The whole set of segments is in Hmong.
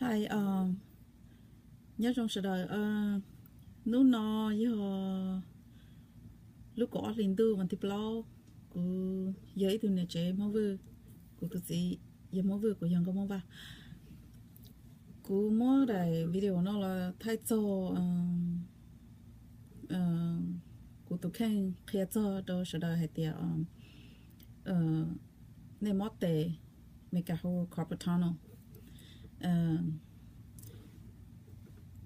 Hi, nyob zoo sawv daws. Hnub no yog lub kaum ob hli ntuj vas thib plaub. Kuv yog ib tug niam tsev Hmoob Vwj, kuv tus txiv yog Hmoob Vwj, kuv yog nkauj Hmoob Vaj. Kuv muab daim video no los thaij txog, kuv tus kheej qhia txog rau sawv daws hais tias nej mob tes, Meskas hu carpal tunnel.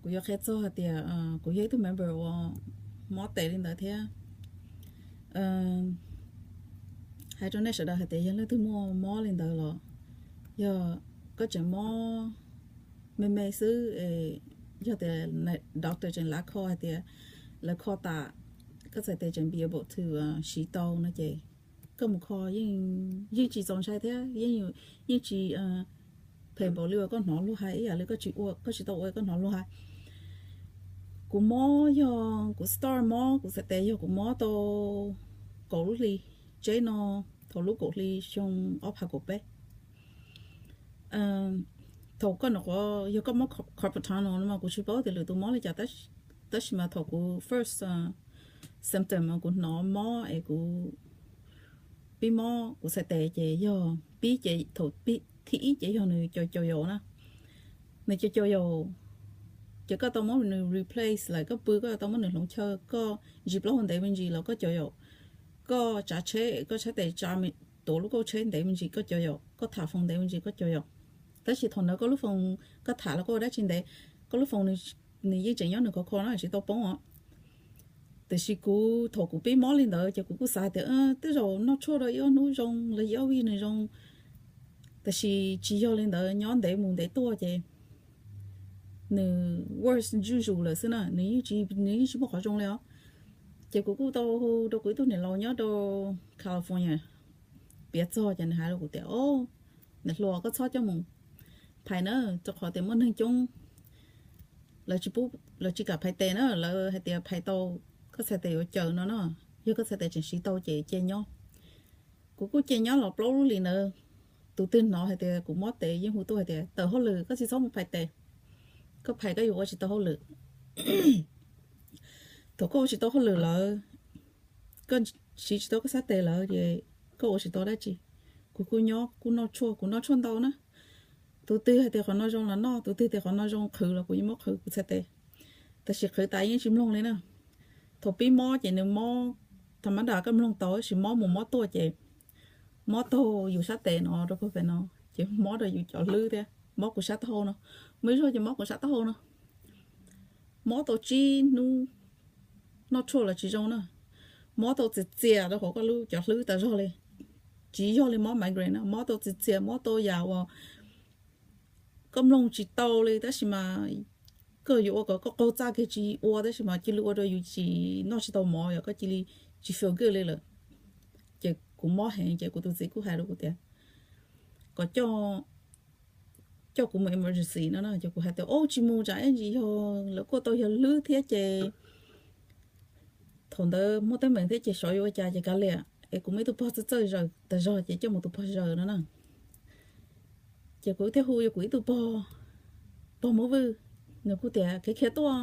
Kuv yuav qhia txog hais tias kuv yog ib tug member uas mob tes li ntawd thiab. Hais rau nej sawv daws hais tias yog leej twg muaj mob li ntawd los yog koj tseem mob me me xwb, yog tias doctor tseem lav kho hais tias lawv kho tas, koj txhais tes tseem be able to siv tau no ces koj mus kho yeej tsis txaus ntshai thiab yeej tsis phem npaum li uas koj hnov luag hais, ib yam li koj tsis ua, koj tsis tau ua koj hnov luag hais. Kuv mob yog kuv start mob kuv txhais tes yog kuv mob tau kaum lub hli tseb no, thaum lub kaum hli xyoo ob phav kaum peb. Thaum koj nyuam qhuav yog koj mob carpal tunnel no mas kuv tsis paub tias lwm tus mob li cas, tab sis mas thaum kuv first symptom mas kuv hnov mob es kuv pib mob kuv txhais tes ces yog pib ces thaum thib ib ces yog nws caum caum yaus na. Nws caum caum yaus ces koj tau muab nws replace lawm, koj pw koj tau muab nws hloov chaw, koj ntsis plaub hau ntev me ntsis los koj caum yaus, koj tsav tsheb koj txhais tes tsa, tuav lub kauj tsheb ntev me ntsis koj caum yaus, koj tham foos ntev me ntsis koj caum yaus. Tab sis thaum ntawd koj lub foos, koj tham los koj ua dab tsi ntev, koj lub foos nws yeej tseem nyob nws khov kho na, tsis tau poob os. Tiam sis kuv thaum kuv pib mob li ntawd ces kuv kuj xav tias tej zaum noj tshuaj rau ib ob hnub zoo los ib ob vij nws zoo. Tab sis tsis yog li ntawd, nyob ntev mus ntev tuaj ces nws worse zuj zus lawm xwb na, nws yeej tsis muaj qhov zoo li os. Ces kuv kuj tau hu rau kuv ib tug niam laus nyob rau California piav txog ces nws hais rau kuv tias, o, niam hluas, koj txhob coj mus phais na, rau qhov tias muaj neeg coob lawv tsis kam phais tes na, lawv hais tias phais tau koj txhais tes yuav caws no no, yog koj txhais tes tseem siv tau ces cia nyob. Kuv kuj cia nyob los plaub lub hlis ntawd, tus twg hnov hais tias kuv mob tes yeej hu tuaj hais tias, tawm hauj lwm, koj tsis txhob mus phais tes, koj phais koj yuav ua tsis tau hauj lwm. Thaum koj ua tsis tau hauj lwm lawm, koj siv tsis tau koj txhais tes lawm ces koj ua tsis tau dab tsi. Kuv kuj nyob kuj noj tshuaj, kuv noj tshuaj ntau na. Tus twg hais tias qhov no zoo los noj, tus twg tias qhov no zoo qhwv los kuv yeej muab qhwv kuv txhais tes. Tab sis qhwv tas yeej tsis mloog li na. Thaum pib mob ces nws mob, thaum mab dam koj mloog tau, tab sis mob mus mob tuaj ces mob taug yus sab tes no rau puag pem no, ces mob rau yus cov hlwb thiab, mob kuv sab taub hau no. Muaj ib zaug ces mob kuv sab taub hau no, mob tau tsib hnub, noj tshuaj los tsis zoo na. Mob tau txias txias rau hauv koj lub cov hlwb tas zog li. Tsis yog li mob migraine na, mob tau txias txias, mob tau yam uas koj mloog tsis tau li, tab sis mas koj yuav ua kom koj qaug txaj kiag tsis ua, tab sis mas cia li ua rau yus tsis noj tsis tau mov, yog koj cia li tsis feel good li lawm. Ces kuv mob heev ces kuv tus txiv kuj hais rau kuv tias kom coj kuv mus emergency no na, ces kuv hais tias, o, tsis mus, tsam ib ntsis yog lawv kuaj tau yog hlwb thiab ces thaum ntawd muaj teeb meem thiab ces xyov yuav ua cas ces kav liam, es kuv muaj ib tug pog txawj txawj zaws tas zog ces coj mus tus pog zaws no na. Ces kuv thiaj hu yuav kuv ib tug pog, pog Hmoob Vwj, nws kuj tias, khiav khiav tuaj,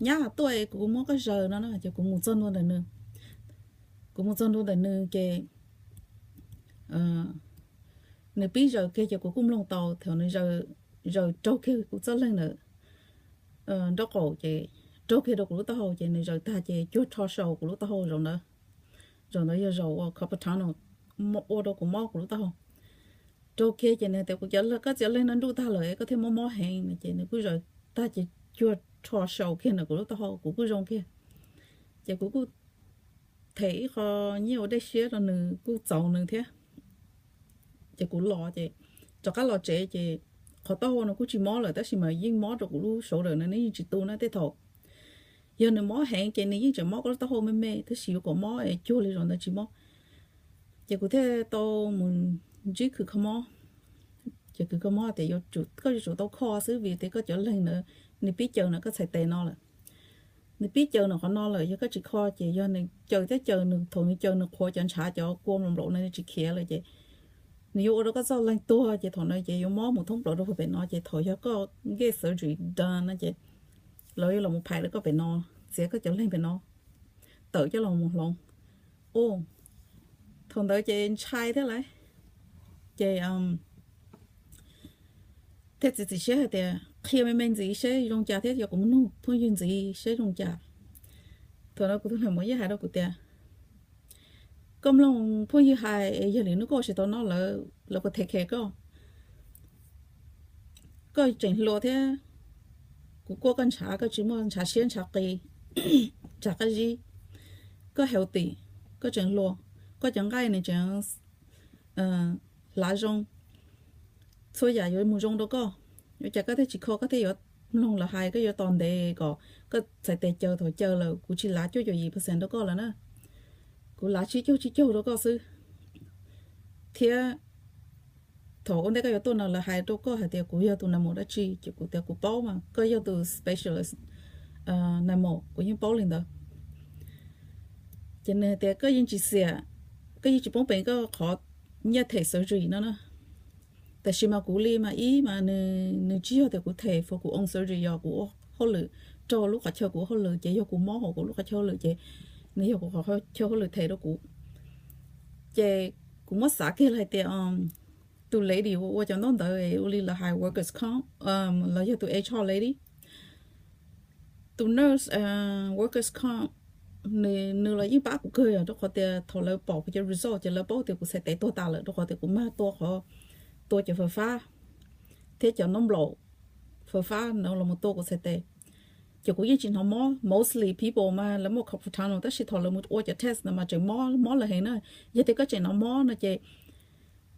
nyab tuaj es kuv muab koj zaws no na. Ces kuv mus txog ntua ntawm nws, kuv mus txog ntua ntawm nws ces nws pib zaws kiag ces kuv kuj mloog tau thaum nws zaws raug kiag kuv txoj leeg ntawm nraub qaum ces raug kiag rau kuv lub taub hau ces nws zaws tag ces cuag rho saus kuv lub taub hau zaum ntawd. Zaum ntawd yog zaum uas carpal tunnel ua rau kuv mob kuv lub taub hau. Raug kiag ces nws tias, kuv cov, koj cov leeg no nruj tag lawm koj thiaj mob mob heev no, ces nws kuj zaws tag ces cuag rho saus kiag ntawm kuv lub taub hau kuv kuj zoo kiag. Ces kuv kuj them ib qho nyiaj ua dej siab rau nws kuj txaus nws thiab. Ces kuv los ces rov qab los tsev ces qhov taub hau no kuj tsis mob lawm tab sis mas yeej mob rau kuv lub shoulder no, nws yeej tsis tu na. Tej thaum yog nws mob heev ces nws yeej tseem mob koj lub taub hau me me, tab sis yuav kom mob es cuag li zaum ntawd tsis mob. Ces kuv thiaj tau mus ntsib khwv kho mob. Ces khwv kho mob tias koj yuav tsum tau kho xwb vim tias koj cov leeg ntawd nws pib caws ntawm koj txhais tes no lawm. Nws pib caws ntawm qhov no lawm, yog koj tsis kho ces yog nws caws thiab caws, nws thaum nws caws nws qhuav cov ntshav cov kua nplaum nplaum no nws tsis khiav lawm ces Nws yuav ua rau koj txoj leeg tuag ces thaum no ces yuav mob mus thoob plaws rau pem no ces thaum yog koj get surgery done no ces lawv yuav los phais rau koj pem no, txiav koj cov leeg pem no, tawm coj los mus hloov. Thaum ntawd ces ntshai thiab lauj. Ces thiaj txiav txim siab hais tias qhia me me ntxiv seb zoo cas thiab yog kuv mus nug phooj ywg ntxiv seb zoo cas. Thaum no kuv tus nais maum yeej hais rau kuv tias, koj mloog phooj ywg hais es yog lwm hnub koj ua tsis tau noj lawv, lawv puas take care koj? Koj tseem hluas thiab, kuv kuaj koj ntshav, koj tsis muaj ntshav siab ntshav qis, ntshav qab zib, koj healthy, koj tseem hluas, koj cov nqaij nws tseem hlav zoo, txhua yam yuav mus zoo rau koj. Ua cas koj thiaj tsis kho, koj thiaj yuav mloog lawv hais, koj yuav tos ntev kom koj txhais tes caws thaum caws lawm, kuv tsis lav cuaj caum yim percent rau koj lawm na, kuv lav tsib caug tsib caug rau koj xwb. Thiab thaum ua ntej koj yuav tuaj no lawv hais rau koj hais tias kuv yog tus nais maum dab tsi, ces kuv tias kuv paub mas, koj yog tus specialist nais maum, kuv yeej paub li ntawd. Ces nws hais tias koj yeej tsis xiam, koj yeej tsis poob peev koj qhov nyiaj them surgery no na. Tab sis mas kuv li mas ib mas nws tsis yog tias kuv them for kuv own surgery, yog kuv ua hauj lwm rau lub qhov chaw kuv ua hauj lwm, ces yog kuv mob hauv kuv lub qhov chaw hauj lwm ces nws yog kuv qhov chaw hauj lwm them rau kuv. Ces kuv muab xav kiag hais tias tus lady uas ua cov ntaub ntawv ua li lawv hais workers comp, los yog tus H R lady, tus nurse, workers comp, nws los yeej pab kuv kawg, yog rau qhov tias thaum lawv pom kuv cov result ces lawv paub tias kuv txhais tes tuag tas lawm, rau qhov tias kuv mag tua qhov, tua cov fawm fab thiab cov noob nplaum fawm fab no los mus tua kuv txhais tes. Ces kuv yeej tsis hnov mob, mostly people mas lawv muaj carpal tunnel, tab sis thaum lawv mus ua cov test no mas tseem mob, mob lawv heev na. Yog tias koj tseem hnov mob no ces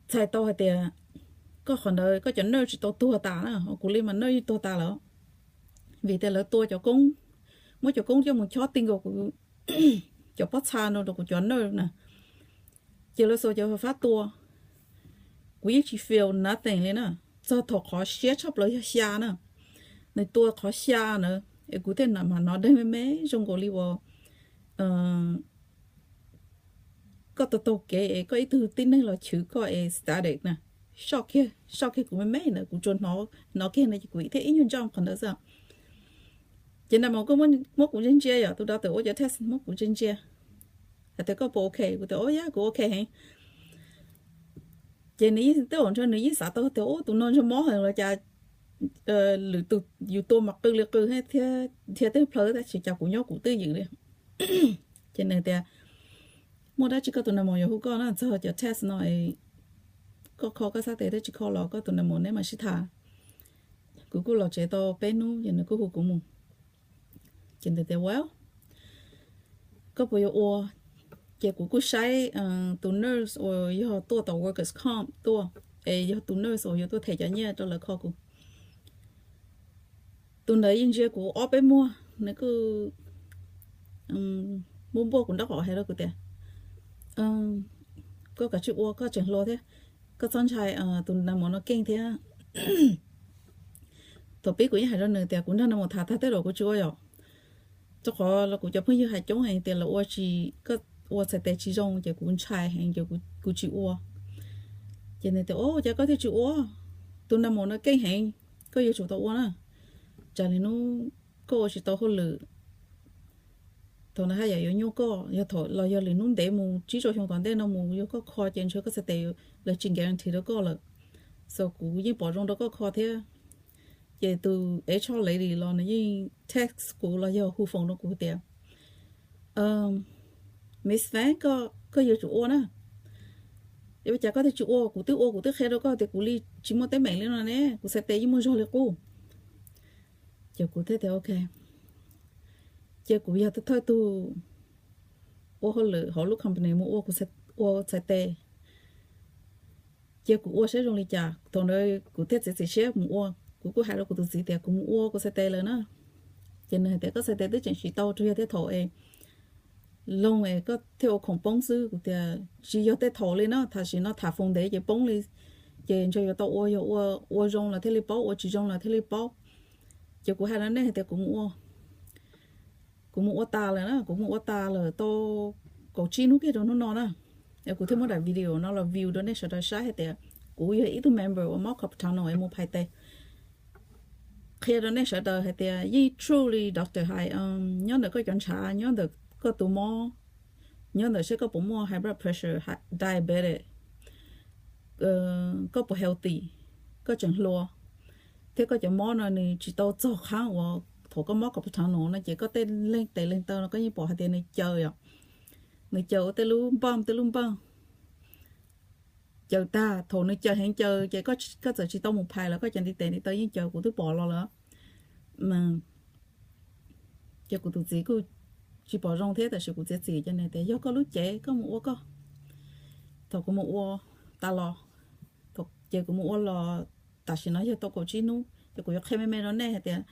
txhais tau hais tias koj qhov ntawd koj cov nerve tsis tau tuag tas na. Kuv li mas nerve yeej tuag tas lawm, vim tias lawv tua cov koob, muab cov koob coj mus chob ti nkaus kuv cov pob txha no rau kuv cov nerve na. Ces lawv xuas cov fawm fab tua, kuv yeej tsis feel nothing li na, txog thaum qhov siab tshaj plaws yog xya na. Nws tua qhov xya na, es kuv thiaj mam hnov dheev me me zoo nkaus li uas koj taug taug kev es koj ib tug tib neeg los chwv koj es static na. Soj kiag, soj kiag kuv me me ntawd, kuv tsuas hnov kiag no ces kuv thiaj ib nyuag jump qhov ntawd xwb. Ces nais maum kuj muab kuv ntsia ntsia, yog tus doctor ua cov test muab kuv ntsia ntsia, hais tias koj puas ok? Kuv tias o yab kuv ok heev. Ces nws yeej, tej zaum ntshe nws yeej xav tau tias ub tus no ntshe mob heev los cas, lwm tus yus tua mas qw li qw thiab dhia tej plhaw, tab sis cas kuv nyob kuv twj ywm li. Ces nws tias muaj dab tsi koj tus nais maum yuav hu koj na, txog cov test no koj kho koj xav tes thiab tsis kho los koj tus nais maum neb mam sib tham. Kuv kuj los tsev tau peb hnub ces nws kuj hu kuv mus. Ces nws tias well, koj puas yuav ua? Ces kuv kuj saib tus nurse uas yog tuaj tom workers comp tuaj, es yog tus nurse uas yuav tuaj them cov nyiaj rau lawv kho kuv. Tus ntawd yeej ntsia kuv ob peb muag, nws kuj npuaj npuaj kuv nraub qaum hais rau kuv tias koj kav tsij ua, koj tseem hluas thiab, koj txhob ntshai, tus nais maum no keej thiab. Thaum pib kuv yeej hais rau nws tias kuv nrog nais maum tham tag tej zaum kuv tsis ua yom, rau qhov los kuv cov phooj ywg hais coob heev tias lawv ua tsis, koj ua txhais tes tsis zoo ces kuv ntshai heev ces kuv tsis ua. Ces nws tias o cas koj thiaj tsis ua? Tus nais maum no keej heev, koj yuav tsum tau ua na. Tsam li hnub koj ua tsis tau hauj lwm, thaum ntawd haj yam yuav nyuaj koj, yog thaum los yog lwm hnub ntev mus tsib rau xyoo tom ntej no mus yog koj kho ces ntshe koj txhais tes lawv tsis guarantee rau koj lawm. So kuv yeej pom zoo rau koj kho thiab. Ces tus H R lady los nws yeej text kuv los yog hu phone rau kuv tias Miss Fan, koj yuav tsum ua na. Ua cas koj thiaj tsis ua? Kuv twb ua, kuv twb qhia rau koj tias kuv li tsis muaj teeb meem li no ne, kuv txhais tes yeej muaj zog li qub. Ces kuv thiaj tias ok. Ces kuv yog thawj tug ua hauj lwm hauv lub company mus ua kuv, ua txhais tes. Ces kuv ua saib zoo li cas, thaum ntawd kuv thiaj txiav txim siab mus ua. Kuv kuj hais rau kuv tus txiv tias kuv mus ua kuv txhais tes lawm na. Ces nws hais tias koj txhais tes twb tseem tsis tau, tsuas yog tej thaum es loog es koj thiaj ua khoom poob xwb. Kuv tias tsis yog tej thaum li na, tam sim no tham foos ntev ces poob li, ces ntshe yuav tau ua, yog ua zoo los thiaj li paub, ua tsis zoo los thiaj li paub. Ces kuv hais rau nej hais tias kuv mus ua, kuv mus ua tas lawm na, kuv mus ua tas lawm tau kaum tsib hnub kiag rau hnub no na. Kuv thiaj muab daim video no los view rau nej sawv daws saib hais tias kuv yog ib tug member uas mob carpal tunnel es mus phais tes. Qhia rau nej sawv daws hais tias yeej true li doctor hais, nyob ntawm koj cov ntshav, nyob ntawm koj tus mob, nyob ntawm seb koj puas muaj high blood pressure, diabetes, koj puas healthy, koj tseem hluas, thiab koj cov mob no nws tsis tau txog qhov uas thaum koj mob carpal tunnel no ces koj tej leeg tes leeg taw no koj yeej pom hais tias nws caws, nws caws ua tej lub npaj tej lub npaj caws tag. Thaum nws caws heev caws ces koj txawm tsis tau mus phais los koj cov ntiv tes ntiv taw yeej caws, kuv twb pom los lawm. Ces kuv tus txiv kuj tsis pom zoo thiab, tab sis kuv txiav txim ces nws tias yog koj lub cev, koj mus ua koj. Thaum kuv mus ua tas los, ces kuv mus ua los tam sim no yog tau kaum tsib hnub, ces kuv yuav qhia me me rau nej hais tias,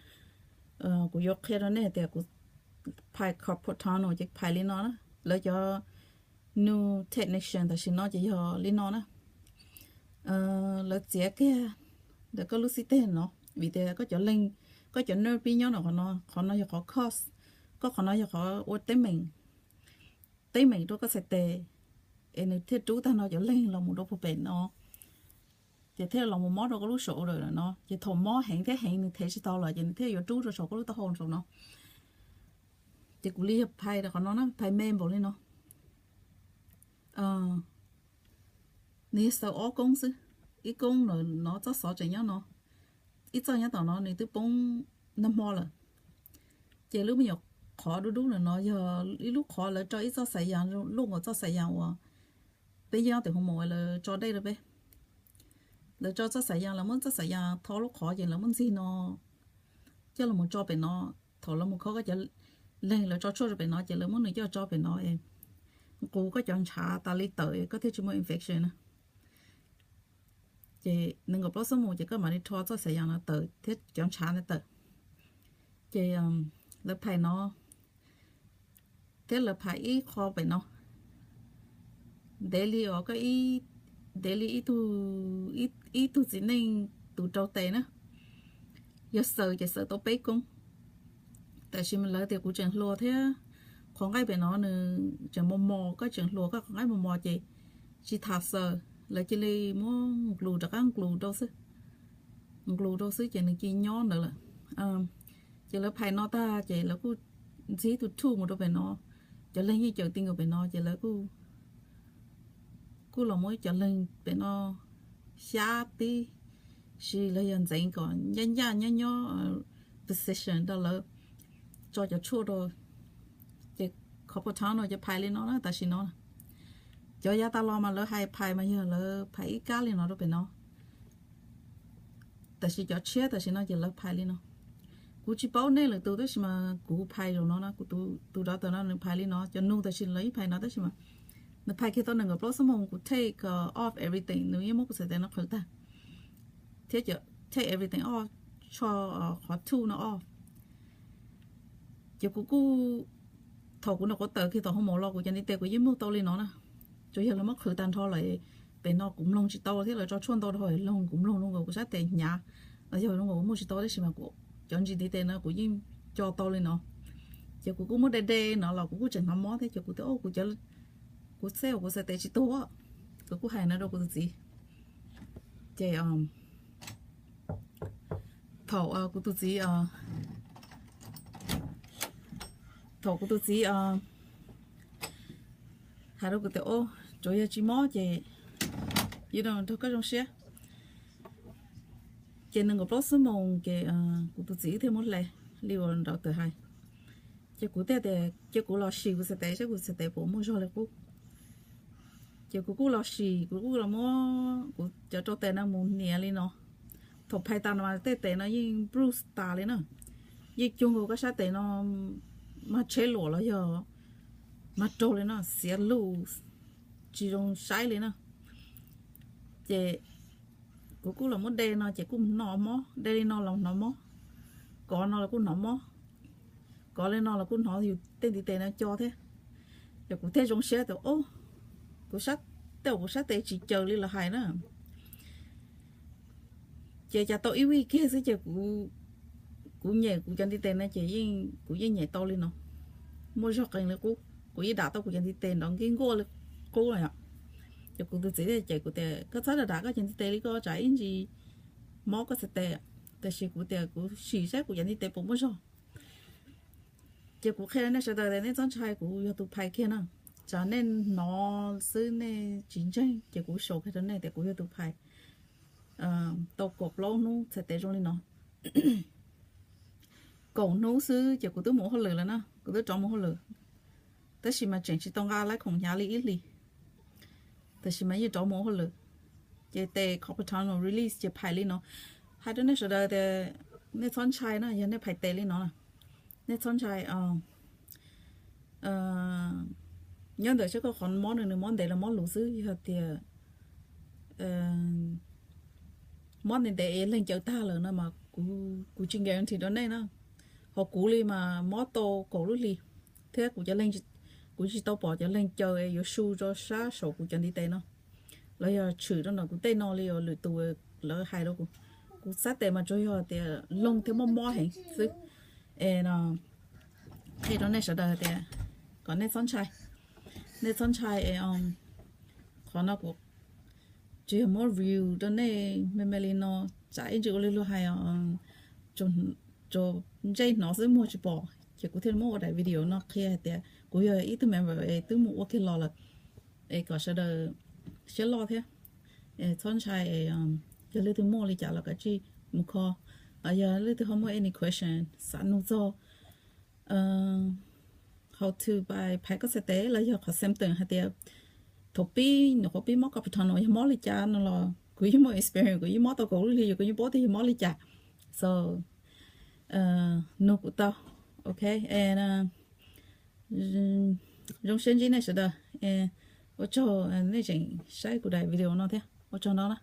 kuv yuav qhia rau nej hais tias kuv phais carpal tunnel ces phais li no na. Lawv cov new technician tam sim no ces yog li no na. Lawv txiav kiag ntawm koj lub xib teg no, vim tias koj cov leeg, koj cov nerve pib nyob no, qhov no, qhov no yog qhov cause, koj qhov no yog qhov ua teeb meem, teeb meem rau koj txhais tes, es nws thiaj rub tag nrho cov leeg los mus rau puag pem no, ces thiaj los mus mob rau koj lub shoulder lawm no. Ces thaum mob heev thiab heev nws thev tsis tau lawm ces nws thiaj yuav rub rau saum koj lub taub hau saum no. Ces kuv li yog phais rau qhov no na, phais me npaum li no. Nws yog xaws ob koob xwb, ib koob no txoj xov tseem nyob no, ib txoj nyob tom no nws twb poob nag hmo lawm. Ces lub me nyuam qhov dub dub ntawm no yog ib lub qhov lawv tso ib txoj xav yas, luj nkaus txoj xav yas uas peb nyob tim hoo maum lawv tso dej rau peb. Lawv tso txoj xav yas, lawv muab txoj xav yas tho lub qhov ces lawv muab ntxig no coj los tso pem no. Thaum lawv mus khob koj cov leeg, lawv tso tshuaj rau pem no ces lawv muab nws coj tso pem no es nqus koj cov ntshav tas li tawm koj thiaj tsis muaj infection na. Ces nees nkaum plaub xuab moos ces koj mam li rho txoj xav yas no tawm thiab cov ntshav ntawd tawm. Ces lawv phais no thiab lawv phais ib qho pem no. Ntev li os, koj ntev li ib tug txiv neej tus rau tes na. Yog xaws ces xaws tau peb koob. Tab sis mas lawv tias kuv tseem hluas thiab qhov nqaij pem no nws tseem mos mos, koj tseem hluas koj qhov nqaij mos mos ces tsis tham xaws, lawv cia li muab nqlus rov qab nqlus rau xwb. Nqlus rau xwb ces nws cia nyob ntawd lawm. Ces lawv phais no tag ces lawv kuj ntxig tus tube mus rau pem no, cov leeg yeej caws ti nkaus pem no ces lawv kuj los muab cov leeg pem no xyab tib si los yog ntxeev kom ncaj ncaj nyob nyob position rau lawv tso cov tshuaj rau. Ces carpal tunnel ces phais li no na, tam sim no cov yav tas los mas lawv hais phais mas yog lawv phais ib kab li no rau pem no. Tab sis cov tshiab tam sim no ces lawv phais li no. Kuv tsis paub nej lwm tus tab sis mas kuv phais zaum no na, kuv tus doctor no nws phais li no, cov nus tam sim lawv yeej phais no tab sis mas nws phais kiag tau nees nkaum plaub xuab moos, kuv take off everything, nws yeej muab kuv txhais tes no qhwv tag thiab take everything off, tso qhov tube no off. Ces kuv kuj, thaum kuv nram qhuav tawm kiag tom hoo maum los kuv cov ntiv tes kuv yeej mloog tau li no na. Tsuas yog lawv muab qhwv tag nrho lawm, pem no kuv mloog tsis tau thiab lawv tso tshuaj ntau dhau, kuv mloog zoo nkaus kuv sab tes hnyav los yog zoo nkaus kuv mloog tsis tau, tab sis mas kuv cov ntsis ntiv tes no kuv yeej co tau li no. Ces kuv kuj muab de de no los kuv kuj tseem hnov mob thiab, ces kuv tias kuv, kuv xav kuv txhais tes tsis tuag, kuv kuj hais no rau kuv tus txiv. Ces thaum kuv tus txiv, thaum kuv tus txiv hais rau kuv tias, o, tsuas yog tsis mob ces yuav nrog koj zoo siab. Ces nees nkaum plaub xuab moos ces kuv tus txiv wb thiaj muab hle li uas nraud tawm hais. Ces kuv thiaj tias cia kuv los sim kuv txhais tes saib kuv txhais tes puas muaj zog li qub. Ces kuv kuj los sim, kuv kuj los muab kuv cov rau tes no mus hniav li no. Thaum phais tas no mas tej tes no yeej bruise tas li na, yeej cuag nkaus koj sab tes no mag tsheb luam los yog mag raug li no, xiav lus, tsis zoo saib li na. Ces kuv kuj los muab de no ces kuj hnov mob, de li no los hnov mob, kov no los kuj hnov mob, kov li no los kuj hnov yus tej ntiv tes no co thiab. Ces kuv thiaj zoo siab tias, o, kuv sab, tej zaum kuv sab tes tsis caws li lawv hais na. Ces cas tau ib vij kiag xwb ces kuv nyem kuv cov ntiv tes no ces kuv yeej nyem tau li no, muaj zog qees li qub, kuv yeej dam tau kuv cov ntiv tes nrov nkij nkuaj li qub lawm yom. Ces kuv tus txiv thiaj cem kuv tias koj txhob dav dav koj cov ntiv tes li, koj tsam ib ntsis mob koj txhais tes. Tiam sis kuv tias kuv sim saib kuv cov ntiv tes puas muaj zog. Ces kuv qhia rau nej sawv daws tias nej txhob ntshai, kuv yog tus phais kiag na. Tsam nej hnov xwb nej tsis ntseeg, ces kuv show kiag rau nej tias kuv yog tus phais tau kaum plaub hnub txhais tes zoo li no. Kaum hnub xwb ces kuv twb mus ua hauj lwm lawm na, kuv twb rov mus hauj lwm. Tab sis mas tseem tsis tau nqa lab khoom hnyav li ib hlis, tab sis mas yeej rov mus ua hauj lwm. Ces tes carpal tunnel release ces phais li no. Hais rau nej sawv daws tias nej txhob ntshai na, yog nej phais tes li no, nej txhob ntshai. Nyob ntawm sab koj qhov mob nws, nws mob ntev los mob luv xwb, yog tias mob ntev ntev es leeg caw tag lawm no mas kuv tsis guarantee rau nej na. Ho kuv li mas mob tau kaum lub hlis, thiab kuv cov leeg, kuv tsis tau pom cov leeg caw es yuav su rau sab saum kuv cov ntiv tes no, los yog tshwm rau ntawm kuv tej no li os. Lwm tus lawv hais rau kuv, kuv xab tes mas tsuas yog tias loog thiab mob mob heev xwb. Es no qhia rau nej sawv daws tias kom nej txhob ntshai, nej txhob ntshai es qhov no kuv tsuas yog muab review rau nej me me li no, tsam ib ntsis ua li luag hais os, tsuas ntsej hnov xwb muag tsis pom, ces kuv thiaj muab ua daim video no qhia hais tias kuv yog ib tug member es twb mus ua kiag los lawm, es kom sawv daws siab loj thiab. Txhob ntshai, yog leej twg muaj li cas los kav tsij mus kho, los yog leej twg ho muaj any question xav nug txog how to by phais koj txhais tes los yog qhov symptom hais tias thaum pib, nyuam qhuav pib mob carpal tunnel yog mob li cas no los kuv yeej muaj experience, kuv yeej mob tau kaum lub hli, kuv yeej paub tias yog mob li cas. So nug kuv tau, ok. Zoo siab ntsib nej sawv daws. Ua tsaug nej tseem saib kuv daim video no thiab, ua tsaug ntau na.